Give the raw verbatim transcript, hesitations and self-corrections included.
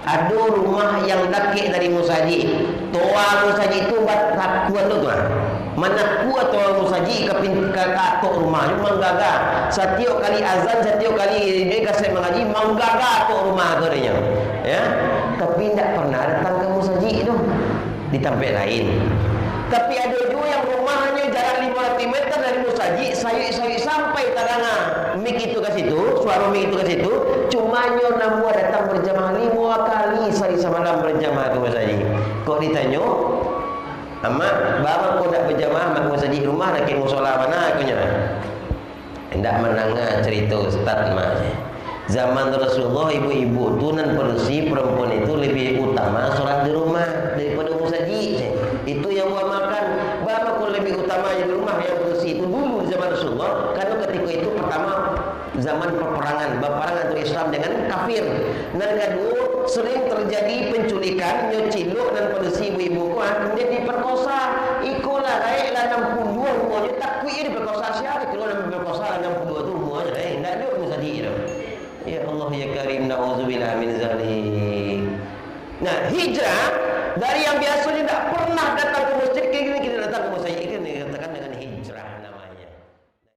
Ado rumah yang dakek dari musajik. Toa musajik tu bat-, takuan tu, tuan. Manakua toa musajik ka pin-, ka, ka atok rumah tu manggaga. Satiok kali azan, satiok kali dia kasek mangaji, manggaga atok rumah tu adonyo. Ya. Tapi indak pernah datang ka musajik tu. Di tampek lain. Tapi ado juo yang rumahnyo jarak limo ratuih meter dari musajik, sayuik-sayuik sampai tadanga mik itu ka situ, suaro mik itu ka situ, cumanyo namuah datang berjamaah limo kali sahari samalam berjamaah ka musajik. Kok ditanyo, "Amak, baa mangko ndak berjamaah, Mak, musajik rumah dakek musola bana?" Konyo. Indak mandanga carito ustaz, Mak. Zaman Rasulullah, ibu-ibu tu nan padusi, perempuan itu lebih utama solat di rumah daripada musajik. Itu yang diutamakan. Baa mangko lebih utama di rumah yang padusi itu dulu di zaman Rasulullah? Karena ketika itu, pertama, zaman peperangan, baparang antara Islam dengan kafir. Nan kaduo, sering terjadi penculikan, nyo cilok nan padusi ibu-ibu ko, ah, kemudian diperkosa. Iko lah, gaek lah anam puluah umuanyo, takuik diperkosa. Sia dikiro nan diperkosa lah anam puluah tu umuanyo, eh, indak ado musajik tu. Ya Allah, ya Karim, na'udzubillah min zalik. Nah, hijrah